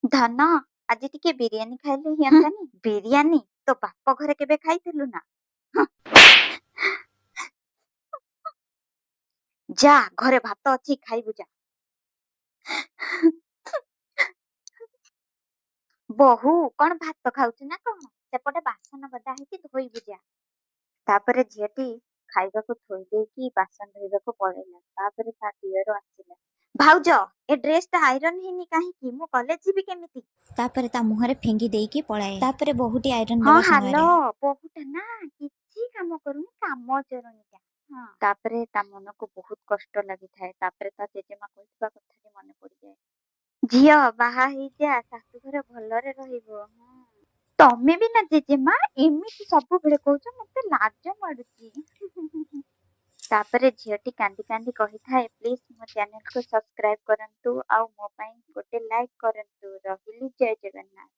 ଧନ, ଆଜି ଟିକେ ବିରିୟାନୀ ଖାଇଲେ ହୁଅନ୍ତାନି? ବିରିୟାନୀ ତୋ ବାପ ଘରେ କେବେ ଖାଇଥିଲୁ ନା? ଯା, ଘରେ ଭାତ ଅଛି, ଖାଇବୁ ଯା। ବୋହୂ, କଣ ଭାତ ଖାଉଛୁ ନା କଣ? ସେପଟେ ବାସନ ଗଦା ହେଇଛି, ଧୋଇବୁ ଯା। ତାପରେ ଝିଅଟି ଖାଇବାକୁ ଥୋଇ ଦେଇକି ବାସନ ଧୋଇବାକୁ ପଳେଇଲା। ତାପରେ ତା ଦିଅର ଆସିଲା। ଭାଉଜ, ଏ ଡ୍ରେସ ଟା ଆଇରନ୍ ହେଇନି କାହିଁକି? ମୁଁ କଲେଜ ଯିବି କେମିତି? ତାପରେ ତା ମୁହଁରେ ଫିଙ୍ଗି ଦେଇକି ପଳାଏ। ତାପରେ ବୋହୂଟି ଆଇରନ୍ ହଁ ଦେବା ହାଲୋ ସମୟରେ ବୋହୂଟା ନା କିଛି କାମ କରୁନି, କାମ ଚୋରଣୀଟା। ହଁ। ତାପରେ ତା ମନକୁ ବହୁତ କଷ୍ଟ ଲାଗିଥାଏ। ତାପରେ ତା ଜେଜେମା କହିଥିବା କଥାଟି ମନେ ପଡିଯାଏ। ଝିଅ ବାହା ହେଇଯା, ଶାଶୁଘରେ ଭଲରେ ରହିବ। ହଁ। ତମେ ବି ନା ଜେଜେମା, ଏମିତି ସବୁବେଳେ କହୁଛ, ମତେ ଲାଜ ମାଡୁଛି। ତାପରେ ଝିଅଟି କାନ୍ଦି କାନ୍ଦି କହିଥାଏ, ପ୍ଲିଜ ମୋ ଚ୍ୟାନେଲକୁ ସବସ୍କ୍ରାଇବ କରନ୍ତୁ ଆଉ ମୋ ପାଇଁ ଗୋଟେ ଲାଇକ୍ କରନ୍ତୁ। ରହିଲି, ଜୟ ଜଗନ୍ନାଥ।